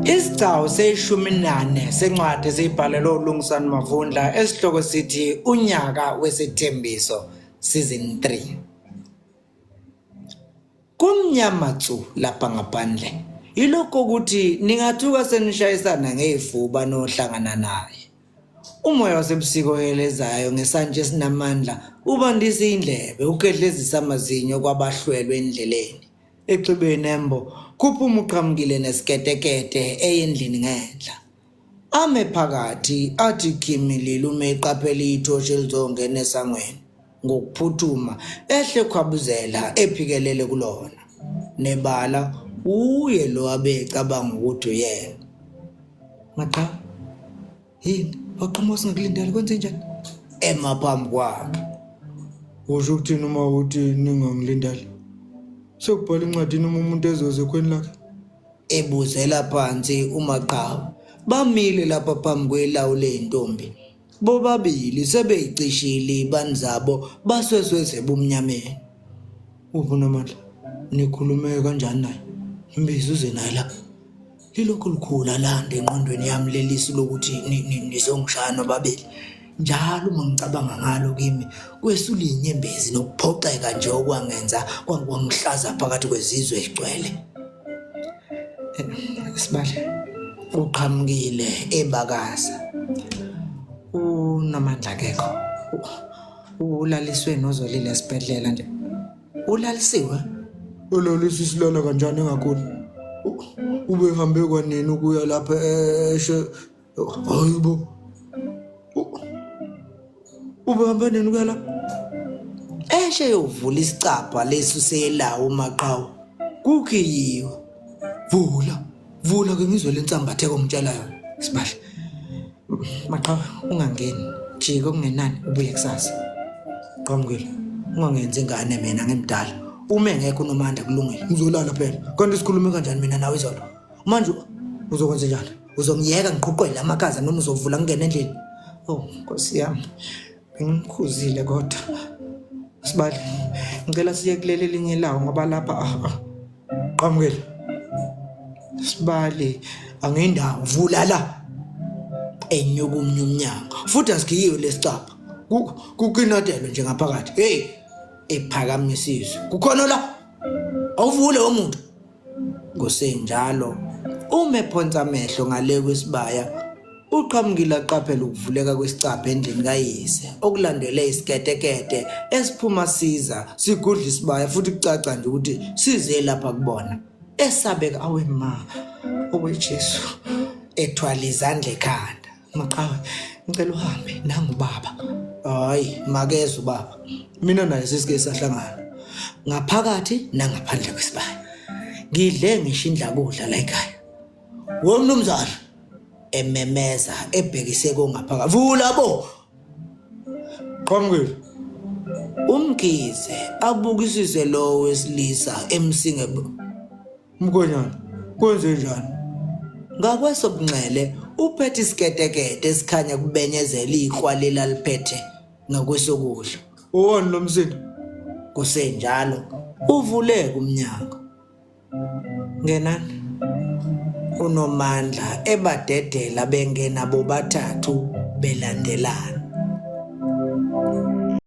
Isigcawu seshumi nane sencwadi esiyibhalelwe uLungisani Mavundla esihloko sithi Unyaka Wesethembiso Season 3. Kumnyama tsu lapha ngaphandle. Yilokho ukuthi ningathuka senishayisana ngezifuba nohlangana naye. Umoya wasebusuku ohelezayo ngesantsha esinamandla ubandisa indlebe ukhehlezisa amazinyo kwabahlwelwe endleleni. Exhibeni embo kuphuma uqhamukile nesiketekete eyendlini ngenhla. Ame phakathi athi khimilili uma eqaphela ithoshi elizongena esangweni ngokuphuthuma ehle khwabuzela ephikelele kulona. Nebala uye lo abecabanga ukuthi uyena. Maqa yini waqhamuka singakulindele kwenze njani? Ema phambi kwakhe. Usho ukuthini uma uthi ningangilindele? Sekubhala incwadi noma umuntu ezoze ekhweni lakhe? Ebuzela phansi uMaqhawe. Bamile lapha phambi kwelawu ley'ntombi. Bobabili sebeyicishile iy'bani zabo baswesweze ebumnyameni. Uphi uNamandla? Nikhulume kanjani naye? Mbize uze naye la. Lilokhu likhula landa engqondweni yami lelisu lokuthi nizongishaya nobabili. Njalo uma ngicabanga ngalo kimi kwesula izinyembezi nokuphoxeka nje okwangenza kwangihlaza phakathi kwezizwe ezigcwele. Sibale uqhamukile ebakaza. Unamandla akekho. Ulaliswe nozolile esibhedlela nje. Ulalisiwe? Ulalisa isilala kanjani engaguli? Ubehambe kwanini ukuya lapha eshe hayibo. Ubehambe nini ukuya lapha? Eshe yovula isicabha lesi selawo uMaqhawe. Kukhiyiwe. Vula, vula ke ngizwe lensambatheko ongitshela yona. Sibahle. Maqhawe ungangeni. Jika okungenani ubuye kusasa. Qhamukile. Ungangenzi ingane mina ngimdala. Uma engekho uNomanda kulungile. Ngizolala phela. Kanti sikhulume kanjani mina nawe izolo? Manje uzokwenza njani? Uzongiyeka ngiqhuqwele amakhaza noma uzovula ngingene endlini? Oh Nkosi yami. Bengimkhuzile kodwa. Sibali, ngicela siye kuleli elinye ilawo ngoba lapha ah, ah. Qhamukile. Sibali, angindawo vula la. Enyuka umnye umnyango. Futhi asikhiyiwe lesicabha. Kukinatelwe nje ngaphakathi. Hey, ephakamisa izwi. Kukhona la. Awuvule womuntu. Kusenjalo, uma ephonsa amehlo ngale kwesibaya, uqhamukile aqaphela ukuvuleka kwesicabha endlini kayise, okulandele isiketekete esiphuma siza sigudla isibaya futhi kucaca nje ukuthi size lapha kubona. Esabeka awe ma, owe Jesu, ethwala izandla ekhanda. Maqhawe, ngicela uhambe nangu baba. Hayi, makeze ubaba. Mina naye sesike sahlangana. Ngaphakathi nangaphandle kwesibaya. Ngidle ngisho indlakudla la ekhaya. Womnumzana ememeza ebhekise kongaphakathi. Vula bo. Qhamukile. Umkhize abukisise lo wesilisa emsinge Mkhwenyana, kwenze njani? Ngakwesobunxele uphethe isiketekete esikhanya kubenyezela iqhwa leli aliphethe ngakwesokudla. Owani lo msindo? Kusenjalo uvuleka umnyango. Ngenani. UNomandla ebadedela bengena bobathathu belandelana.